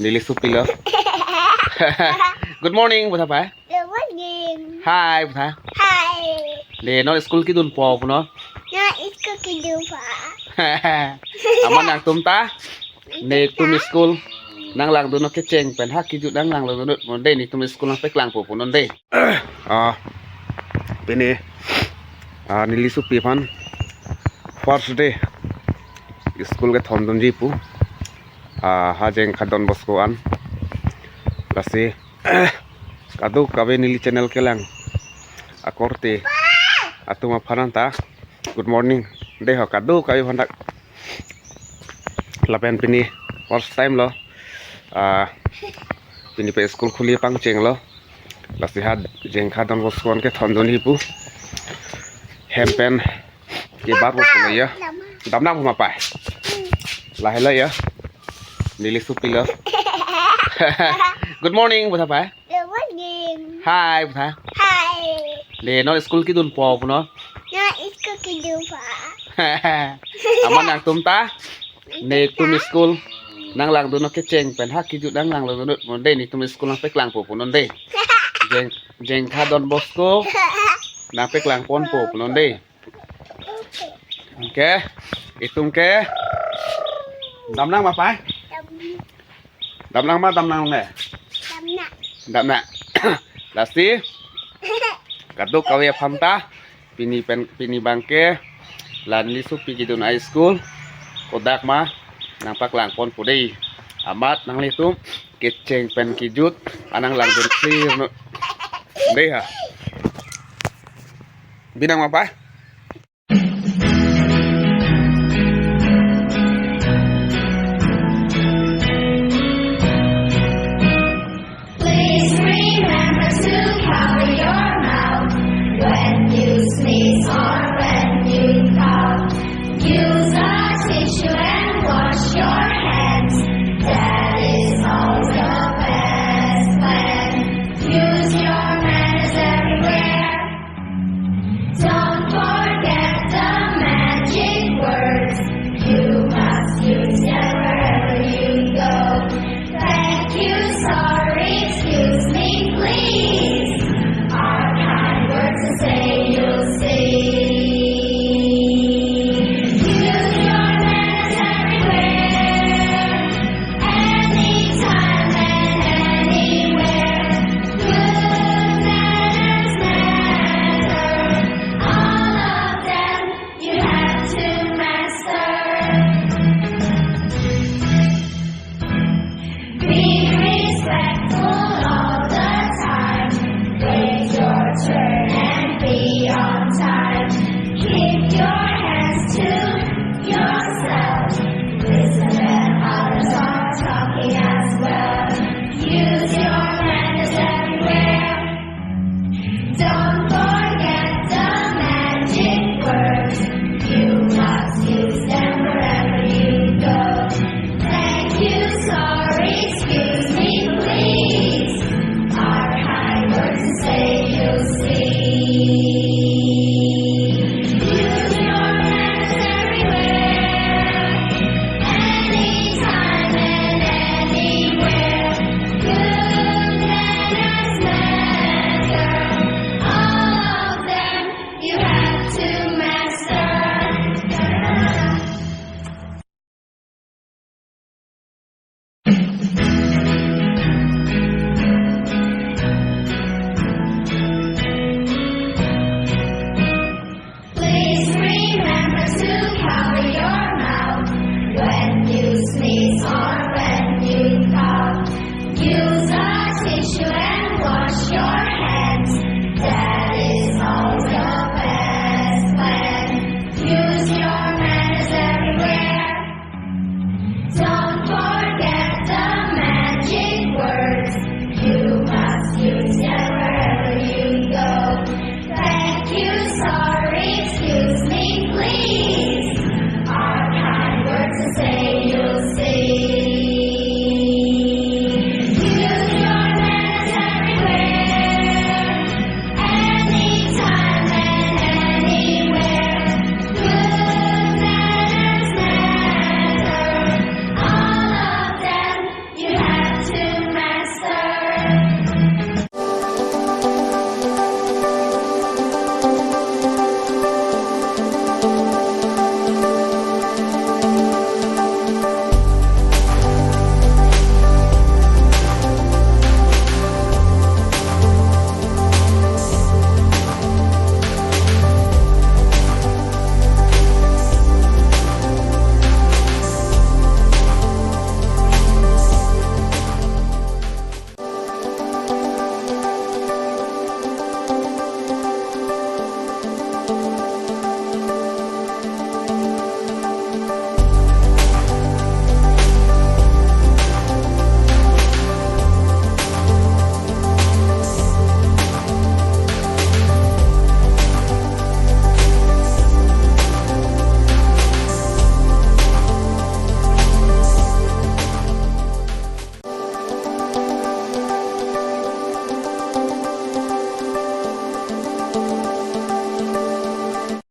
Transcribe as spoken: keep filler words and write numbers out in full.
Neli sopi lo. Good morning, butha pai. Good morning. Hi, butha. Hi. De, non school kedunpo punon? Non school kedunpo. Amat nangtum ta? Netum school nanglangdun, kecheng pen ha kejut nanglangdun punon de, netum school nangpaklangpo punon de. Ah, pini, ah, neli sopi aphan first day school kethondunji pu. Ah, ha Jengkha Don Bosco an. Lasi kadokave neli channel kelang akorte atum aphan ta good morning de ho, kadokave aphan ta. Lapen pini first time lo. Ah, pini pen school khuli pangcheng lo. Lasi ha Jengkha Don Bosco an kethondunji pu. Hem pen kebar pu pulo ya. Damnang ma pai. Lahelo ya. Neli sopi lo. Good morning, butha pai. Good morning. Hi, butha. Hi. De, non school kedunpo punon? Non school kedunpo. Amat nangtum ta? Netum school nanglangdun, kecheng pen ha kejut nanglangdun punon de, netum school nangpaklangpo punon de. Jeng, Jengkha Don Bosco nangpaklangponpo punon de. Okay. Itum ke damnang ma pai? Dam-, Damnang ma, damnang ne? Damnang. Damnang. Lasi kadokave aphan ta pini pen, pini abangke la neli sopi kedun a-school kodak ma nangpaklangponpo de. Amat nanglitum kecheng pen kejut nanglangdun clear non de ha. Binong ma pai? Please remember to cover your mouth when you sneeze or when you cough. Use a tissue and wash your hands. That is always the best plan. Use your manners everywhere. Don't forget the magic words. You must use them wherever you go. Thank you, sorry, excuse me, please are kind words to say, you'll see. Use your manners everywhere, anytime and anywhere. Good manners matter, all of them you have to master. Be respectful all the time. Wait your turn and be on time. Keep your hands to yourself. Listen when others are talking as well. Use your manners everywhere. Don't forget the magic words. You must use them wherever you go. Thank you so